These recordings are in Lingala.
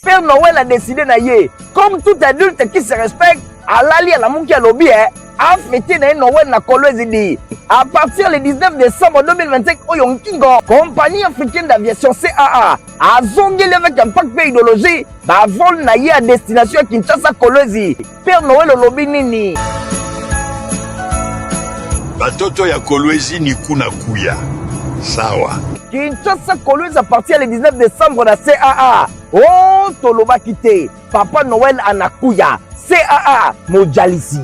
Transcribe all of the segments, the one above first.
Père Noël a décidé na ye comme tout adulte qui se respecte, alali alamuki alobi eh, afete na ye Noël na Kolwezi di à partir le 19 décembre 2025 oyo nkingo compagnie africaine d'aviation CAA azongeli avec impact mpe idéologie bavol na ye à destination ya Kinshasa Kolwezi. Père Noël olobi nini? Batoto ya Kolwezi ni kuna kuya sawa. Kinshasa Kolwezi à partir le 19 décembre na CAA. Oh, tolobaki te Papa Noël anakuya CAA mojalisi.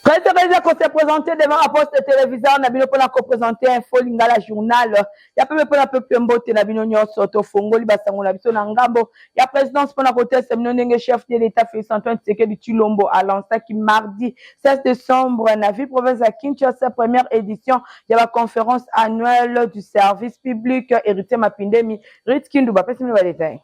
Très heureuse ko se présenter devant la poste téléviseur na bino mpona kopresente info lingala journal ya pembe mpona peuple. Mbote na bino nyonso. Tofongoli basango na biso na ngambo ya présidence mpona kotesa bino ndenge chef de l'État Félix Antoine Tshisekedi Tshilombo alansaki mardi 16 décembre na ville province ya Kinshasa première édition ya baconférence annuelle du service public. Héritier Mapindemi, Rit Kindu bapesi bino badetail.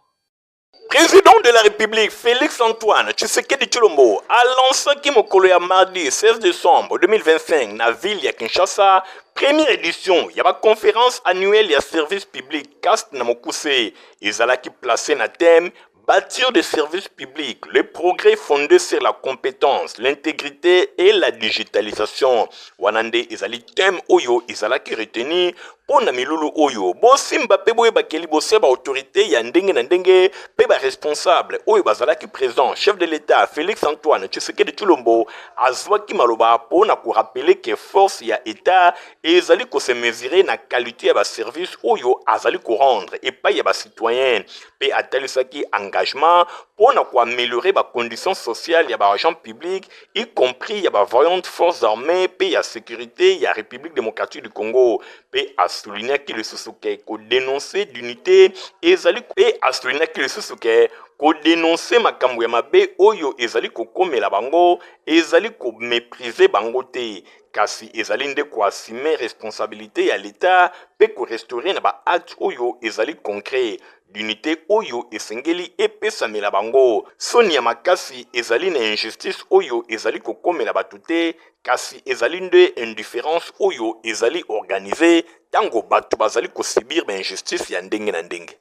Président de la République Félix Antoine Tshisekedi Tshilombo alansaki mokolo ya mardi 16 décembre 2025 na ville ya Kinshasa première édition ya baconférence annuelle ya service public CAST na mokuse. Ezalaki placé na thème "Bâtir des services publics, le progrès fondé sur la compétence, l'intégrité et la digitalisation". Wana nde ezali thème oyo ezalaki retenu mpo na milulu oyo. Bosimba mpe boyebaki liboso ya baautorité ya ndenge na ndenge mpe baresponsable oyo bazalaki présent, chef de l'État Félix Antoine Tshisekedi Tshilombo azwaki maloba mpo na korappeler ke force ya État ezali kose mesurer na qualité ya baservice oyo azali korendre epai ya bacitoyen, mpe atalisaki engagement mpo na koaméliorer bacondition sociale ya baagent public, y compris ya bavaillantes forces armées mpe ya sécurité ya République démocratique du Congo. Mpe asoulignaki lisusu ke kodénoncer dignité ezali, mpe asoulignaki lisusu ke kodénoncer makambo ya mabe oyo ezali kokomela bango ezali komépriser bango te, kasi ezali nde koassumer responsabilité ya l'État mpe korestaurer na baacte oyo ezali concret dignité oyo esengeli epesamela bango. Soni ya makasi ezali na injustice oyo ezali kokomela bato te, kasi ezali nde indifférence oyo ezali organisée ntango bato bazali kosubir bainjustice ya ndenge na ndenge.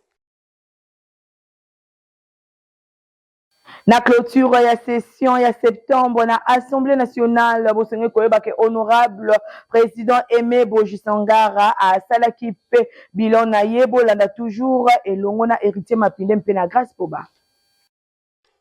Na clôture ya session ya septembre na Assemblée nationale, bosengeli koyeba ke honorable président Aimé Boji Sangara asalaki mpe bilan na ye. Bolanda toujours elongo na Héritier Mapinde mpe na Grâce Poba.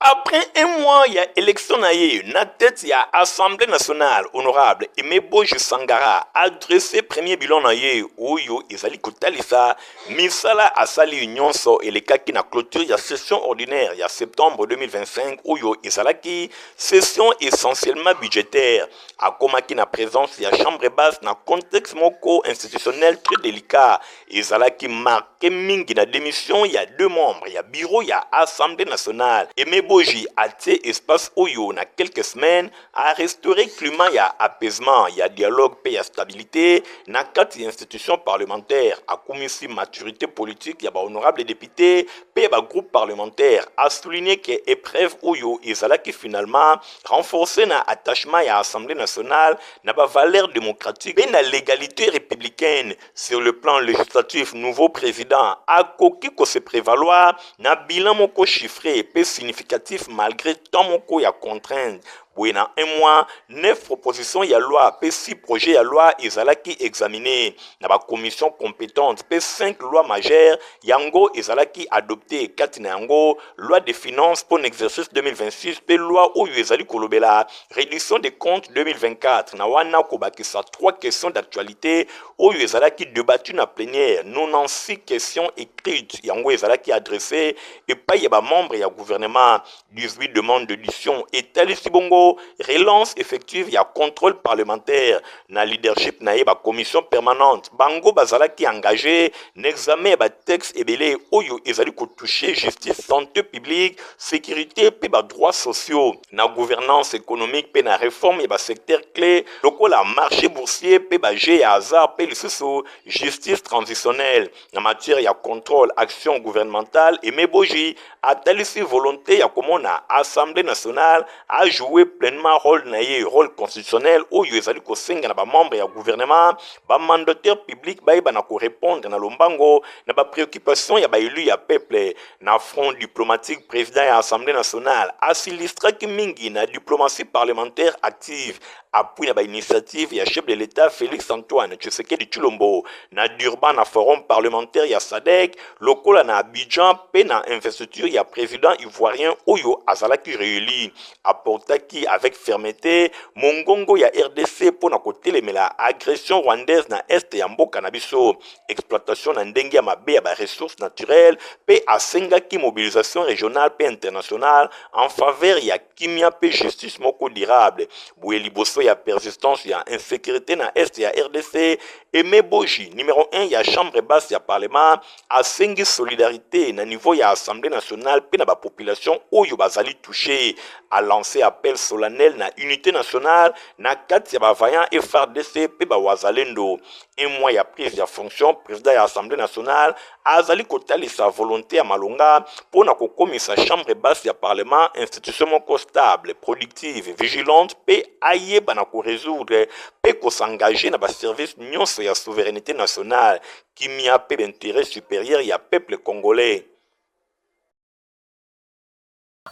Après un mois ya élection na ye na tête ya Assemblée nationale, honorable Aimé Boji Sangara adressé premier bilan na ye oyo ezali kotalisa misala asali nyonso elekaki na clôture ya session ordinaire ya septembre 2025 oyo ezalaki session essentiellement budgétaire. Akomaki na présence ya chambre basse na contexte moko institutionnel très délicat, ezalaki marqué mingi na démission ya deux membres ya bureau ya Assemblée nationale. Aimé Boji atie espace oyo na quelques semaines a restauré climat ya apaisement, ya dialogue mpe ya stabilité na kati ya institution parlementaire. Akumisi maturité politique ya bahonorable député mpe ya bagroupe parlementaire, a souligné ke épreuve oyo ezalaki finalement renforcé na attachement ya Assemblée nationale na bavaleur démocratique mpe na légalité républicaine. Sur le plan législatif, nouveau président akoki kose prévaloir na bilan moko chiffré mpe significatif malgré temps moko ya contrainte. Boye na un mois, neuf propositions ya loi mpe six projets ya loi ezalaki examiné na bacommission compétente, mpe cinq lois majeures yango ezalaki adopté, kati na yango loi de finances mpo na exercice 2026 mpe loi oyo ezali kolobela reddition des comptes 2024. Na wana kobakisa trois questions d'actualité oyo ezalaki débattu na plénière, 96 questions écrites yango ezalaki adressé epai ya bamembre ya gouvernement, 18 demandes d'audition etalisi bongo relance effective ya contrôle parlementaire. Na leadership na ye, bacommission permanente bango bazalaki engagé na examen ya batexte ebele oyo ezali kotouche justice, santé publique, sécurité mpe badroits sociaux, na gouvernance économique mpe na réforme ya basecteur clé lokola marché boursier mpe bajeux ya hasard, mpe lisusu justice transitionnelle. Na matière ya contrôle action gouvernementale, Aimé Boji atalisi volonté ya komona Assemblée nationale ajouer pleinement rôle na ye, rôle constitutionnel oyo ezali kosenga na ba membres ya gouvernement, ba mandataires publics bayeba na ko répondre na lombango na ba préoccupations ya ba élus ya peuple. Na front diplomatique, président ya Assemblée nationale asilistraki mingi na diplomatie parlementaire active, appui na ba initiative ya chef de l'État Félix Antoine Tshisekedi Tshilombo na Durban na forum parlementaire ya SADC, lokola na Abidjan pe na investiture ya président ivoirien oyo azalaki réélu. Aportaki avec fermeté mongongo ya RDC mpo na kotelemela agression rwandaise na est ya mboka na biso, exploitation na ndenge ya mabe ya ba ressources naturelles, pe asengaki mobilisation régionale pe internationale en faveur ya kimia pe justice moko durable. Boye liboso ya persistance ya insécurité na est ya RDC, Aimé Boji, numéro 1 ya chambre basse ya parlement, asengi solidarité na niveau ya Assemblée nationale pe na ba population oyo bazali touché. A lancé appel solennel na unité nationale na kati ya ba vaillants FARDC pe ba wazalendo. Un mois ya prise ya fonction, président ya Assemblée nationale azali kotalisa volonté ya malonga mpo na kokomisa chambre basse ya parlement institution moko stable, productive, vigilante mpe ayeba na koresoudre mpe kosengage na baservice nyonso ya souveraineté nationale, kimia mpe baintérêt supérieur ya peuple congolais.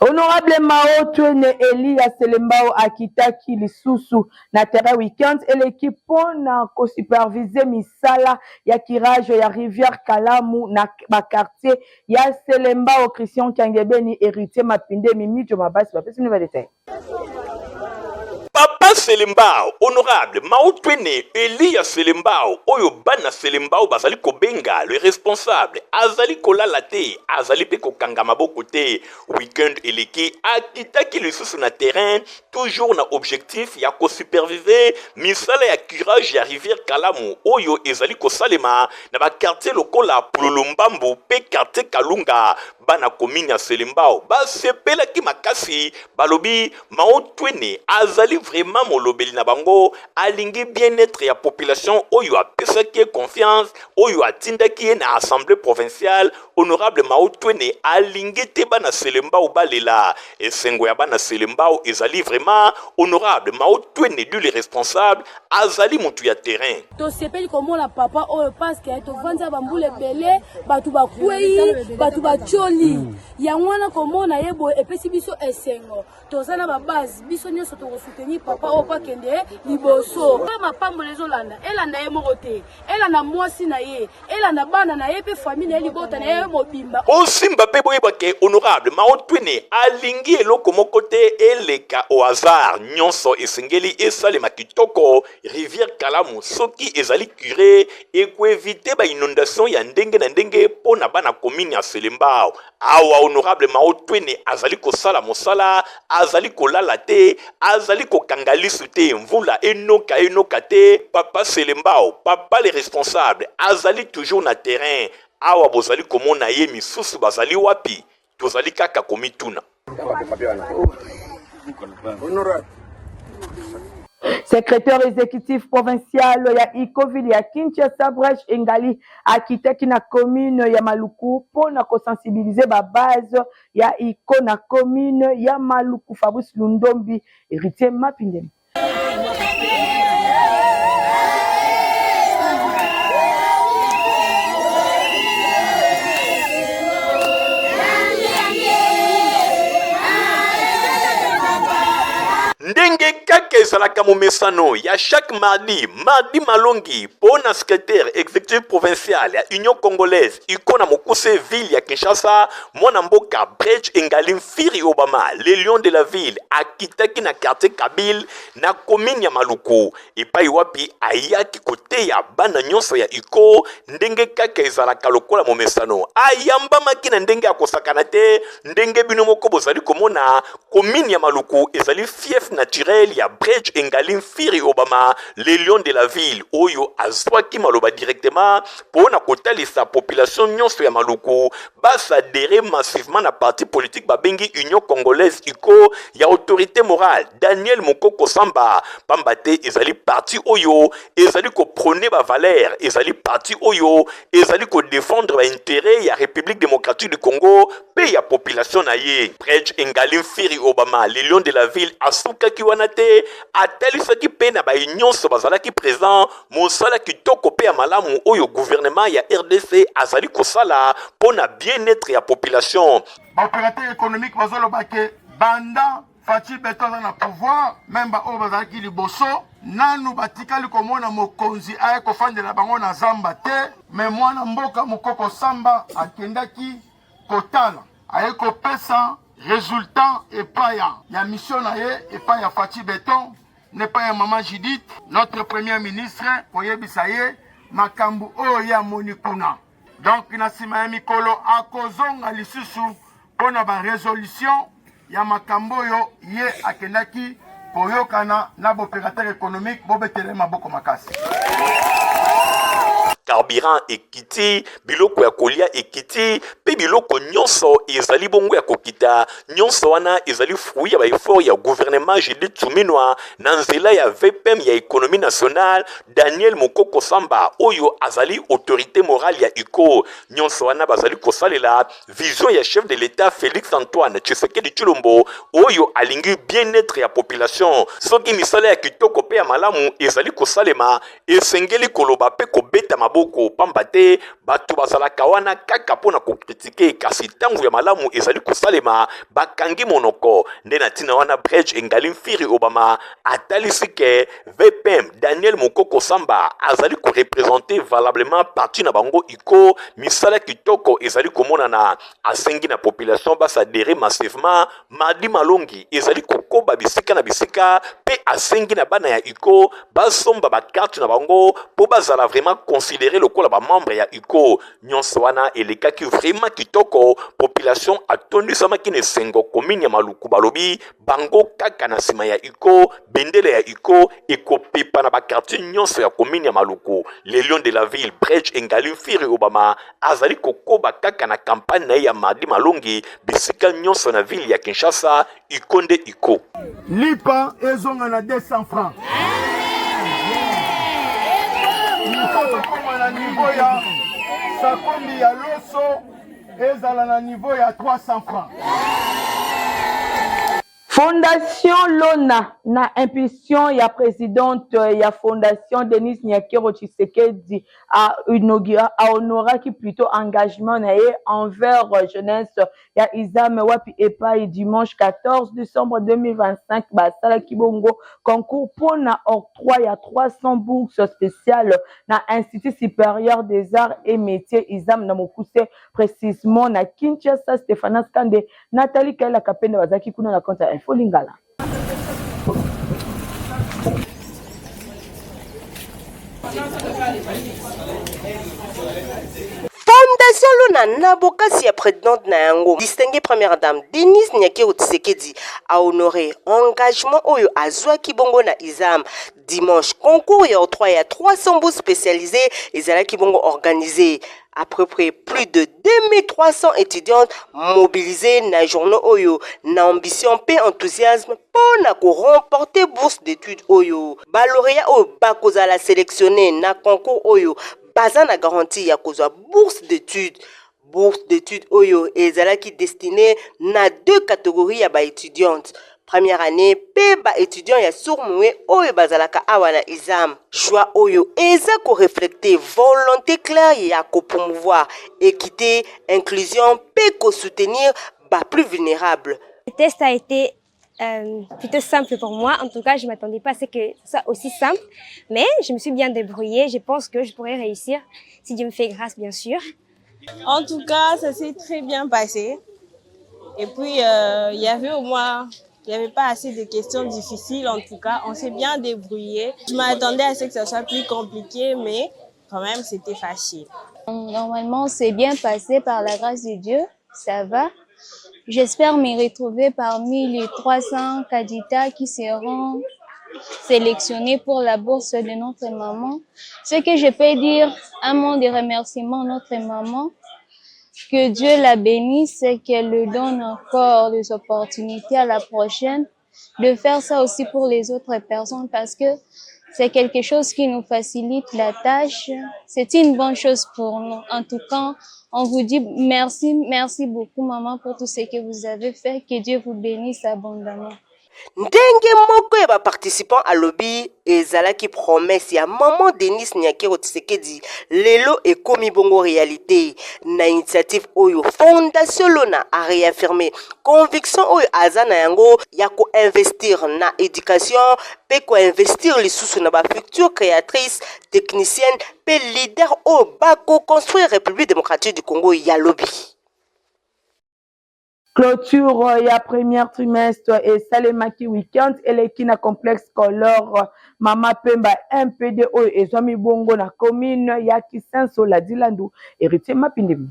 Honorable Mao Twene Elia Selembao akitaki lisusu na terrain week-end eleki mpo na kosupervise misala ya curage ya rivière Kalamu na ba quartier ya Selembao. Christian Kiangebeni, Héritier Mapinde, Mimijo Mabasi bapesi bino ba details. Papa Selembao, honorable Mao Twene Elia Selembao, oyo bana Selembao bazali kobenga le responsable, azali kolala te, azali mpe kokanga maboko te. Week-end eleki, akitaki lisusu na terrain, toujours na objectif ya kosuperviser misala ya curage ya rivière Kalamu oyo ezali kosalema na ba quartier lokola Pululu-Mbambu mpe quartier Kalunga. Bana commune ya Selembao basepelaki makasi, balobi Mao Twene azali vraiment molobeli na bango, alingi bien-etre ya population oyo apesaki ye confiance, oyo atindaki ye na assemblee provinciale. Honorable Mao Twene alingi te bana Selembao balela. Esengo ya bana Selembao ezali vraiment honorable Mao Twene du le responsable azali mutu ya terrain. Tosepeli komona papa oyo parce que tovandi ya bambula ebele, bato bakwei, bato batioli. Yango wana komona ye boye epesi biso esengo. Toza na ba base, biso nyonso tokosoutenir papa oyo po akende liboso. Oyo mapamboli ezolanda, elanda ye moko te, elanda mwasi na ye, elanda bana na ye mpe famille na ye, libota na ye mobimba. Bosimba mpe boyeba ke honorable Mao Twene alingi eloko moko te eleka au hasard, nyonso esengeli esalema kitoko. Rivière Kalamu soki ezali cure eko eviter ba inondations ya ndenge na ndenge mpo na bana commune ya Selembao. Awa honorable Mao Twene azali kosala mosala, azali kolala te, azali kokanga lisu te, mvula enoka enoka te, papa Selembao, papa le responsable azali toujours na terrain. Awa bozali komona ye, misusu bazali wapi? Tozali kaka komituna. Secrétaire exécutif provincial ya Icoville ya Kinshasa, Brecht Engali, akitaki na commune ya Maluku mpo na kosensibiliser ba base ya Ico na commune ya Maluku. Fabrice Lundombi, Héritier Mapindemi. Ndenge kaka ezalaka momesano ya chaque mardi, mardi malongi mpo na secrétaire exécutif provincial ya Union congolaise UCO na mokuse ville ya Kinshasa, mwana mboka Brecht Engali Mfiri Obama, le lion de la ville, akitaki na quartier Kabile na commune ya Maluku, epai wapi ayaki koteya bana nyonso ya UCO ndenge kaka ezalaka lokola momesano. Ayambamaki na ndenge ya kosakana te, ndenge bino moko bozali komona. Commune ya Maluku ezali fief naturel ya Brecht Bridge Engali Mfiri Obama, le lion de la ville, oyo azwaki maloba directement mpo na kotalisa population nyonso ya Maluku basadere massivement na parti politique babengi Union Congolaise UCO ya autorité morale Daniel Mukoko Samba, pamba te ezali parti oyo ezali koprone ba valeur, ezali parti oyo ezali kodefendre ba intérêt ya République démocratique du Congo mpe ya population na ye. Bridge Engali Mfiri Obama, le lion de la ville, asukaki wana te, atalisaki mpe na baye nyonso bazalaki présent mosala kitoko mpe ya malamu oyo gouvernement ya RDC azali kosala mpo na bien-être ya population. Ba opérateur économique bazoloba ke banda Fatshi Beton aza na pouvoir, meme ba oyo bazalaki liboso nanu batikali komona mokonzi aye kofandela bango na zamba te, me mwana mboka Mukoko Samba akendaki kotala, aye kopesa resultat epai ya mission na ye epai ya Fatshi Beton na epai ya mama Judith notre premier ministre, koyebisa ye makambo oyo ye amoni kuna. Donc na nsima ya mikolo akozonga lisusu mpo na ba resolution ya makambo oyo ye akendaki koyokana na baopérateur économique. Bobetele maboko makasi. Carburant ekiti, biloko ya kolia ekiti, mpe biloko nyonso ezali bongo ya kokita. Nyonso wana ezali fruit ya baeffort ya gouvernement Judith Suminwa na nzela ya VPM ya économie nationale Daniel Mukoko Samba, oyo azali autorité morale ya UCO. Nyonso wana bazali kosalela vision ya chef de l'État Félix Antoine Tshisekedi Tshilombo, oyo alingi bien-être ya population. Soki misala ya kitoko mpe ya malamu ezali kosalema, esengeli koloba mpe kobeta maboko, pamba te bato bazalaka wana kaka mpo na kokritike, kasi ntango ya malamu ezali kosalema bakangi monoko. Nde na ntina wana Bridge Engali Mfiri Obama atalisi ke VPM Daniel Mukoko Samba azali ko representer valablement parti na bango UCO. Misala kitoko ezali komonana. Asengi na population basadere massivement. Mardi Malongi ezali kokoba bisika na bisika, mpe asengi na bana ya UCO basomba ba carte na bango mpo bazala vraiment considere lokola ba membre ya UCO. Nyonso wana elekaki vraiment kitoko, population atondisamaki na esengo. Commune ya Maluku balobi bango kaka na nsima ya UCO, bendele ya UCO ekopepa na bakartier nyonso ya commune ya Maluku. Le lion de la ville Bridge Engali Mfiri Obama azali kokoba kaka na campagne na ye ya mardi malongi bisika nyonso na ville ya Kinshasa. UCO nde UCO. Lipa ezonga na 200 francs. Il faut tokoma na niveau ya sakombi ya loso ezala na niveau ya 300 francs. Fondation Lona na impulsion ya présidente ya Fondation Denise Nyakeru Tshisekedi a inaugura a honoraki plutôt engagement na ye envers jeunesse ya Izame wapi epai dimanche 14 décembre 2025 basalaki bongo concours mpona octroi ya 300 bourses spéciales na Institut supérieur des arts et métiers Izam na mokuse, précisément na Kinshasa. Stéphanas Kande, Nathalie Kaila Kapenda bazalaki kuna na compte ya Info Lingala. Fondation Lona na bokasi ya présidente na yango, distinguée première dame Denise Nyakeru Tshisekedi, a honoré engagement oyo azwaki bongo na Izam. Dimanche, concours ya octroi ya 300 bourses spécialisées ezalaki bongo organisé. À peu près plus de 2300 étudiantes mobilisées na journée oyo na ambition mpe enthousiasme mpo na koremporter bourse d'études oyo. Balauréat oyo bakozala sélectionné na concours oyo baza na garantie ya kozwa bourse d'études. Bourse d'études oyo ezalaki destiné na deux catégories ya baétudiantes: première année mpe baétudiant ya sourds-muets oyo bazalaka awa na Izam. Choix oyo eza koreflecte volonté claire ya kopromouvoir équité, inclusion mpe kosoutenir baplus vulnérables. Le test a été plutôt simple pour moi. En tout cas, je ne m'attendais pas à ce que ce soit aussi simple. Mais je me suis bien débrouillée. Je pense que je pourrais réussir, si Dieu me fait grâce, bien sûr. En tout cas, ça s'est très bien passé. Et puis, il y avait au moins, il n'y avait pas assez de questions difficiles. En tout cas, on s'est bien débrouillé. Je m'attendais à ce que ça soit plus compliqué, mais quand même, c'était facile. Normalement, c'est bien passé par la grâce de Dieu. Ça va. J'espère me retrouver parmi les 300 candidats qui seront sélectionnée pour la bourse de notre maman. Ce que je peux dire, un mot de remerciement à notre maman. Que Dieu la bénisse et qu'elle lui donne encore des opportunités à la prochaine de faire ça aussi pour les autres personnes parce que c'est quelque chose qui nous facilite la tâche. C'est une bonne chose pour nous. En tout cas, on vous dit merci, merci beaucoup maman pour tout ce que vous avez fait. Que Dieu vous bénisse abondamment. Ndenge moko ya ba participants alobi ezalaki promesse ya maman Denise Nyakeru Tshisekedi lelo ekomi bongo realite. Na initiative oyo Fondation Lona a reaffirmer conviction oyo aza na yango ya ko investir na education pe ko investir lisusu na ba future creatrices, techniciennes pe leaders oyo bako construire Republique democratique du Congo ya lobi. Clôture ya premier trimestre esalemaki week-end eleki na complexe scolaire Mama Pemba MPD oyo ezwami bongo na commune ya Kisenso Ladilandu. Héritier Mapindemi.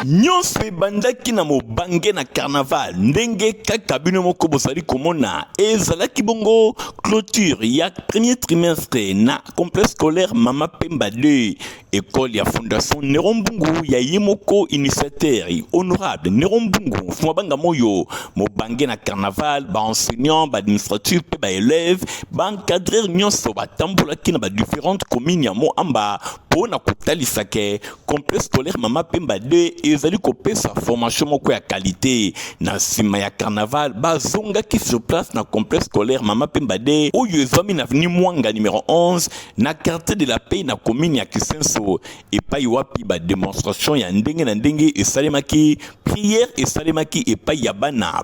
Nyonso ebandaki na mobange na carnaval ndenge kaka bino moko bozali komona. Ezalaki bongo clôture ya premier trimestre na complexe scolaire Mama Pemba 2, école ya fondation Nero Mbungu ya ye moko initiateur honorable Nero Mbungu Mfuma Banga Moyo. Mobange na carnaval, ba enseignants, ba administratifs pe ba élèves, ba encadreurs nyonso batambolaki na ba différentes communes ya Mont-Amba mpo na kotalisa ke Complexe scolaire Mama Pemba 2 ezali kopesa formation moko ya qualité. Na nsima ya carnaval, bazongaki sur place na complexe scolaire Mama Pemba 2 oyo ezwami na avenue Mwanga numero 11 na quartier de la Paix na commune ya Kisenso, epai wapi ba demonstration ya ndenge na ndenge esalemaki, prière esalemaki epai ya bana.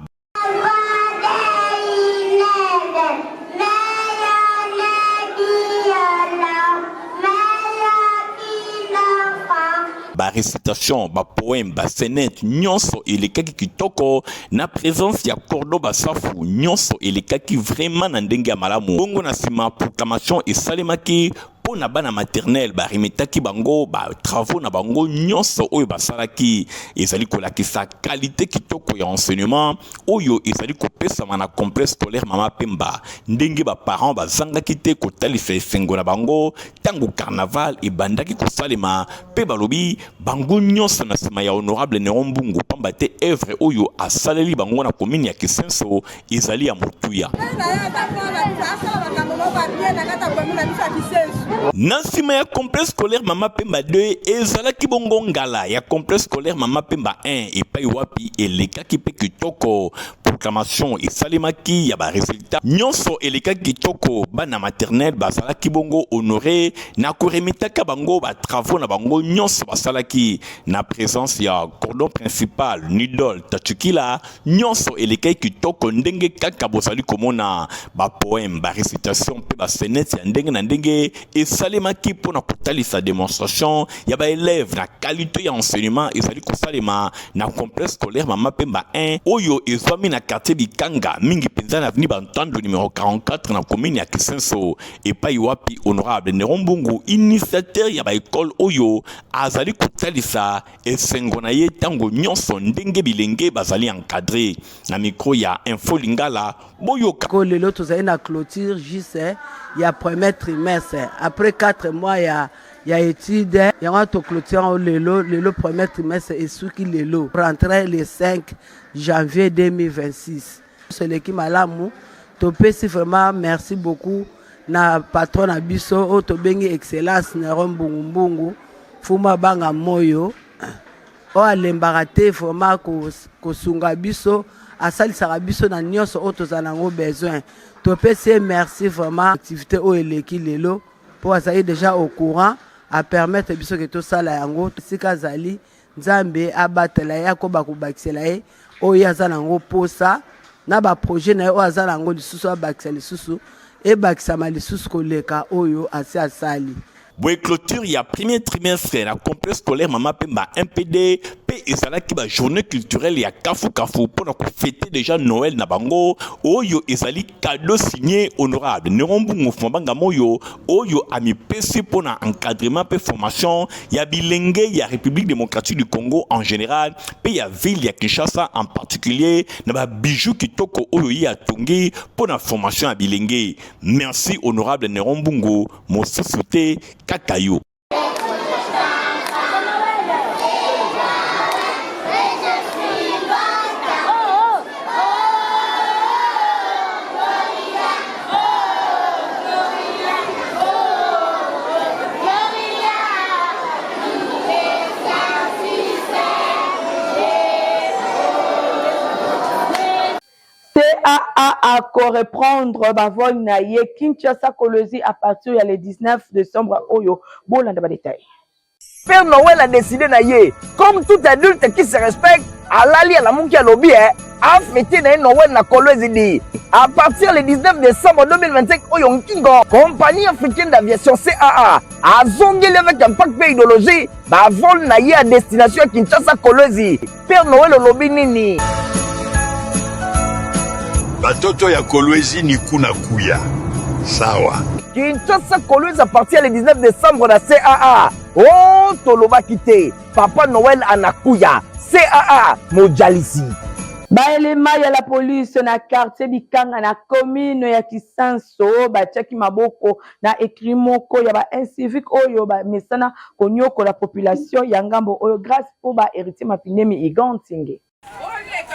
Ba recitation, ba poème, ba scénette nyonso elekaki kitoko na présence ya Cordo Basafu, nyonso elekaki vraiment na ndenge ya malamu. Bongo na nsima proclamation esalemaki mpo na bana maternelle, baremetaki bango ba travaux na bango nyonso oyo basalaki. Ezali kolakisa qualité kitoko ya enseignement oyo ezali kopesama na complexe scolaire Mama Pemba, ndenge ba parents bazangaki te kotalisa esengo na bango ntango carnaval ebandaki kosalema, mpe balobi bango nyonso na nsima ya honorable Neron Mbungu, pamba te œuvre oyo asaleli bango na commune ya Kisenso ezali ya motuya. Na nsima ya complexe scolaire Mama Pemba 2 ezalaki bongo ngala ya complexe scolaire Mama Pemba 1 epai wapi elekaki mpe kitoko. Proclamation esalemaki ya ba resultats nyonso elekaki kitoko. Bana maternelle bazalaki bongo honore na koremetaka bango ba travaux na bango nyonso basalaki na presence ya cordon principal Nidol Tachukila. Nyonso elekaki kitoko ndenge kaka bozali komona. Ba poèmes, ba recitations mpe ba scénettes ya ndenge na ndenge esalemaki mpo na kotalisa demonstration ya ba élèves na qualité ya enseignement ezali kosalema na complexe scolaire Mama Pemba 1 oyo ezwami na quartier Bikanga, mingi mpenza na avenue Bantando numero 44 na commune ya Kisenso, epai wapi honorable Neron Mbungu, initiateur ya ba école oyo, azali kotalisa Esengo na ye tango nyonso ndenge bilenge bazali encadre. Na micro ya Info Lingala, boyoka. Ko lelo tozali na clôture juste ya premier trimestre après 4 mois ya ya étude yango wana toclôture yango lelo lelo premier trimestre esuki lelo rentrée le 5 janvier 2026 eleki malamu topesi vraiment merci beaucoup na patron na biso oyo tobengi excellence Nero Mbungu Mbungu Fuma Banga Moyo oyo alembaka te vraiment kosunga biso asalisaka biso na nyonso oyo tozala nango besoin topesi ye merci vraiment activité oyo eleki lelo mpo azali déjà au courant apermettre biso ke tosala yango esika azali Nzambe abatela ye akoba kobakisela ye oyo ye aza na yango posa na ba projet na ye oyo aza na yango lisusu abakisa lisusu ebakisama lisusu koleka oyo asi asali. Boye clôture ya premier trimestre na complexe scolaire Mama Pemba MPD. mpe ezalaki ba journée culturelle ya kafukafu mpo na kofete deja Noël na bango oyo ezali cadeau signé honorable Neron Mbungu Fumabanga Moyo oyo amipesi mpo na encadrement mpe formation ya bilenge ya République démocratique du Congo en général mpe ya ville ya Kinshasa en particulier na ba bijoux kitoko oyo ye atongi mpo na formation ya bilenge. Merci honorable Neron Mbungu, mosusu te kaka yo. CAA ako reprendre ba vol na ye Kinshasa Kolwezi à partir ya le 19 décembre oyo bolanda ba détails. Père Noël a décidé na ye comme tout adulte qui se respecte alali alamuki alobi eh afete na ye Noël na Kolwezi di à partir le 19 décembre 2025 oyo nkingo compagnie africaine d'aviation CAA azongeli avec impact mpe idéologie ba vol na ye à destination ya Kinshasa Kolwezi Père Noël olobi nini? Batoto ya Kolwezi ni kuna kuya. Sawa. Kinshasa Kolwezi à partir le 19 décembre na CAA. Oh, tolobaki te. Papa Noël anakuya. CAA mojalisi. Baelema ya la police na quartier Bikanga na commune ya Kisanso batiaki maboko na écrit moko ya ba incivique oyo bamesana konyokola population ya ngambo oyo grâce mpo ba Heritier Mapinemi Igan Ntinge.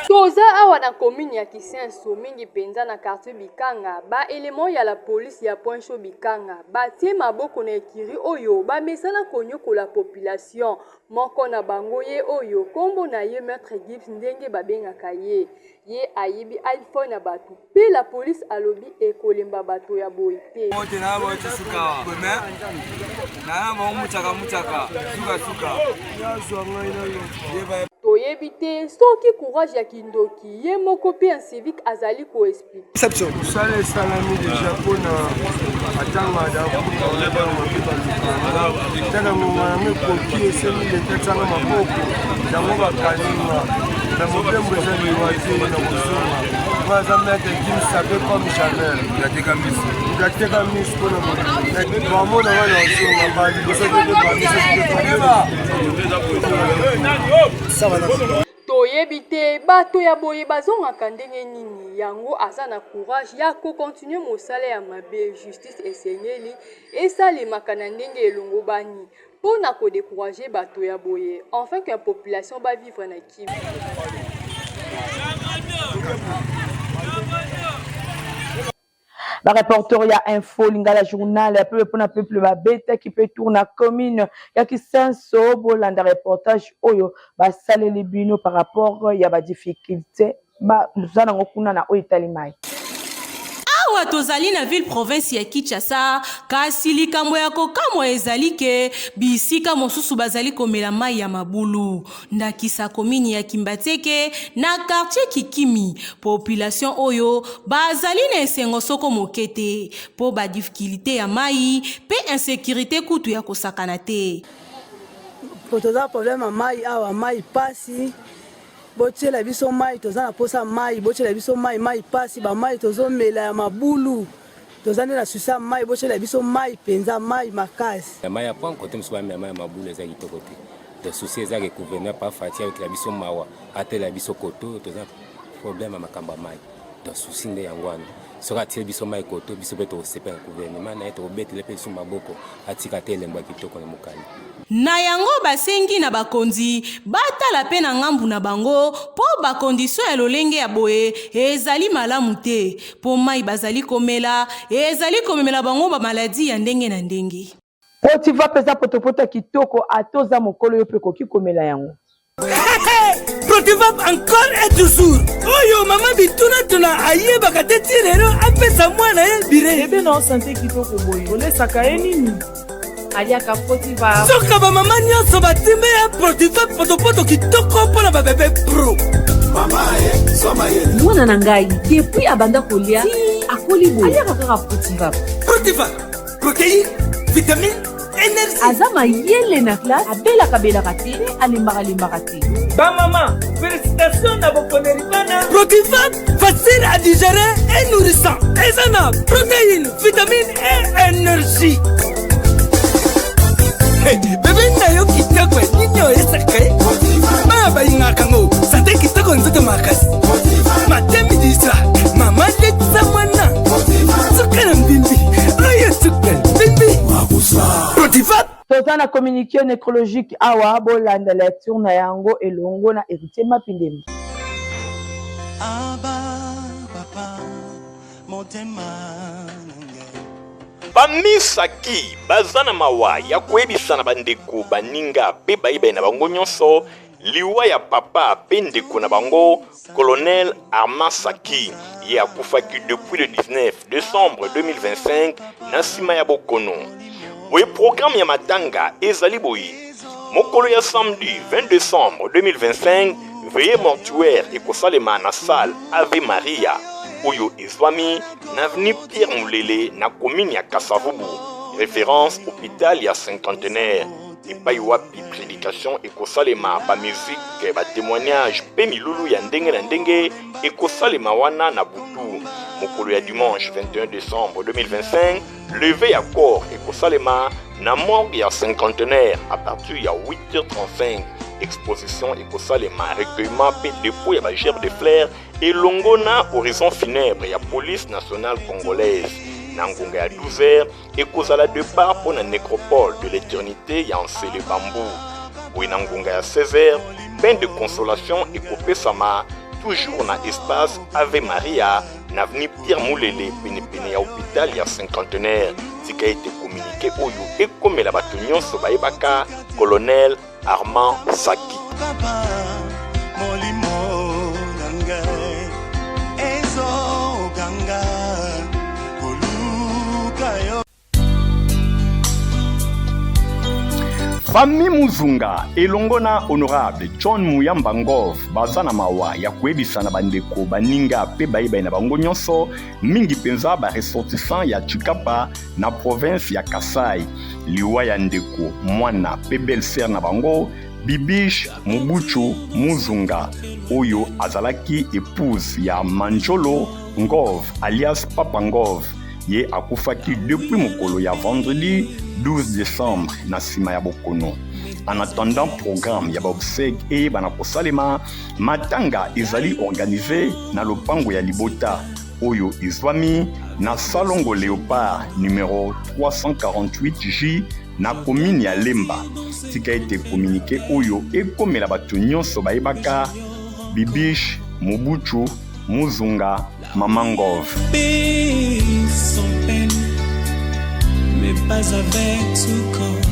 Toza awa na commune ya Kisenso, mingi penza na quartier Bikanga, ba elements ya la police ya Point Chaud Bikanga batie maboko na ecurie oyo bamesana konyokola population. Moko na bango ye oyo kombo na ye Maitre Gibbs ndenge babengaka ye. Ye ayibi iPhone ya batu pe la police alobi ekolemba bato ya boye te. Mbote na bauti suka mais na bango mutaka mutaka suka suka. Toyebi te soki courage ya kindoki ye moko pe incivique azali ko expliquer. Mosala esalami deja mpona atanga dakuataka ngonga yango ekoki esengi leta tianga maboko yango bakaninga na mobembo eza liwa te na kozonga nga aza maître Kim sape comme jamais ngateka misu mpona bamona nga na ozonga baliboso te te Toyebi te bato ya boye bazongaka ndenge nini yango aza na courage ya ko continuer mosala ya mabe justice esengeli esalemaka na ndenge elongobani po na ko decourager bato ya boye enfin que population ba vivre na kimia. Ba reporter ya info lingala journal ya peuple pona peuple babetaki pe tour na commune ya Kisenso bolanda reportage oyo basaleli bino par rapport ya ba difficulté baza nango kuna na oyo etali mai. Awa tozali na ville province ya Kinshasa, kasi likambo ya kokamwa ezali ke bisika mosusu bazali komela mai ya mabulu. Ndakisa komini ya Kimbatseke na quartier Kikimi, population oyo bazali na esengo soko moke te po ba difficultes ya mayi pe insecurite kutu ya kosakana te. Toza problème ya mayi awa, mayi pasi, botiela biso mayi, toza na posa mayi, botiela biso mayi, mayi pasi, ba mayi tozomela ya mabulu, toza nde na souci ya mayi, botiela biso mayi penza, mayi makasi. Mayi ya pont kote mosusu bamela mayi ya mabulu eza kitoko te. Donc souci eza ke gouverneur pa Fatshi ayokela biso mawa atela biso koto oyo toza problème ya makambo ya mai. Donc souci nde yango wana. Soki atie biso mai koto biso mpe tokosepela gouvernement na ye tokobetela mpe biso maboko atika te elembo ya kitoko na mokanda. Na yango basengi na bakonzi batala mpe na ngambu na bango mpo ba conditions ya lolenge ya boye ezali malamu te mpo mai bazali komela ezali komemela bango ba maladies ya ndenge na ndenge. Protivap eza potopoto ya kitoko ata oza mokolo yo pe okoki komela yango. Protivap encore et toujours. Oyo mama bituna tuna ayebaka te ti lelo apesa mwana ye bire. Bebe na sante kitoko boye olesaka ye nini? Aliaka Protivap. Soka ba mama nyonso batimbe ya Protivap potopoto kitoko mpo na ba bebe pro. Mwana na ngai depuis abanda kolia akoli boye aliaka kaka Protivap. Protivap protéines, vitamines energie. Aza mayele na classe, abelaka-belaka te mpe alembaka-lembaka te. Bamama, félicitation na boponeli bana. Protivat, facile à digérer et nourrissant. Eza na protéine, vitamine et énergie. Hey, bebe na yo kitoko nini oyesaka ye bana balingaka yango sante kitoko nzoto makasi matemi diswa mama letisa mwana suka na mbimbi oyo suka mbimbi Protivat Toza na communiqué necrologique awa, bolanda lecture na yango elongo na Heritier Mapindembi. Abba, papa, motema na ngai. Bamisaki baza na mawa ya koyebisa na bandeko, baninga mpe bayibayi na bango nyonso liwa ya papa mpe ndeko na bango Colonel Armand Saki. Ye akufaki depuis le 19 décembre 2025 na nsima ya bokono. Boye programme ya matanga ezali boye: mokolo ya samedi 20 décembre 2025, veillée mortuaire ekosalema na salle Ave Maria oyo ezwami na avenue Pierre Mulele na commune ya Kasavubu, référence hôpital ya cinquantenaire, epai wapi prédication ekosalema, ba musique, ba témoignage mpe milulu ya ndenge na ndenge ekosalema wana na butu. Mokolo ya dimanche 21 décembre 2025, levée ya corps ekosalema na morgue ya cinquantenaire à partir ya 8h35. Exposition ekosalema, recueillement mpe dépôt ya ba gerbe de fleurs elongo na horizon funèbre ya police nationale congolaise. Na ngonga ya 12h ekozala départ mpo na nécropole de l'éternité ya Nsele Bambu. Boye na ngonga ya 16h, bain de consolation ekopesama toujours na espace Ave Maria na avenue Pierre Mulele penepene ya hôpital ya cinquantenaire. Tika ete communiqué oyo ekomela bato nyonso bayebaka Colonel Armand Saki. Papa, molimo na ngai ezoganga koluka yo. Famille Muzunga elongo na honorable John Muyamba Ngov baza na mawa ya koyebisa na bandeko, baninga mpe bayebai na bango nyonso, mingi mpenza ba ressortissants ya Tshikapa na province ya Kasai, liwa ya ndeko, mwana mpe belle-sœur na bango Bibiche Mubuchu Muzunga oyo azalaki épouse ya Manjolo Ngov alias Papa Ngov. Ye akufaki depuis mokolo ya vendredi 12 décembre na nsima ya bokono. En attendant programme ya baobsèques eyebana kosalema, matanga ezali organise na lopango ya libota oyo ezwami na Salongo Leopard numero 348 J na commune ya Lemba. Tika ete communiqué oyo ekomela bato nyonso bayebaka Bibiche Mobutu Muzunga Mama Ngov. Sans peine, mais pas avec souffrance.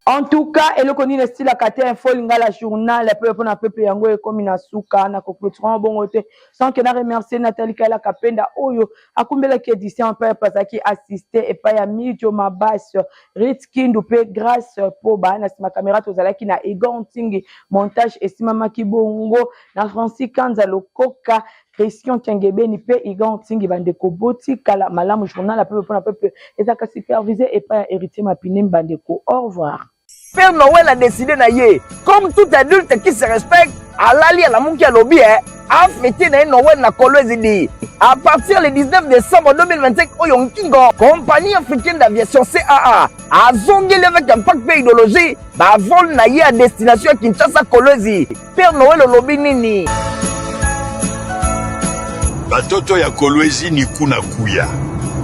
En tout cas, eloko nini esilaka te, info lingala journal pe mpona peuple yango ekomi na suka na koclôturer bongo te sans que na remercier Nathalie Kaila Kapenda oyo akumbelaki édition mpe azalaki assisté epai ya Miljo Mabas, Rit Kindu mpe Grace Poba. Na nsima caméra tozalaki na Igor Ntingi, montage esimamaki bongo na Francis Kanza Lokoka, Christian Kengebeni mpe Igor Ntingi. Bandeko, botikala malamu. Journal ya peuple mpona peuple ezalaka supervisé epai ya Héritier Mapine. Bandeko, au revoir. Père Noël a décidé na ye, comme tout adulte qui se respecte, alali alamuki alobi eh, afete na ye Noël na Kolwezi di. À partir le 19 décembre 2025 oyo nkingo, compagnie africaine d'aviation CAA azongeli avec impact mpe idéologie bavol na ye à destination ya Kinshasa Kolwezi. Père Noël olobi nini? Batoto ya Kolwezi ni kuna kuya.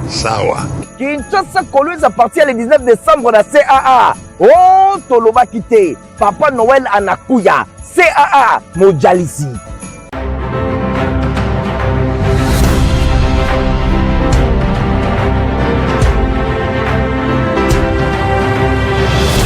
Sawa. Kinshasa Kolwezi à partir le 19 décembre na CAA. Oh, tolobaki te. Papa Noël anakuya. CAA mojalisi.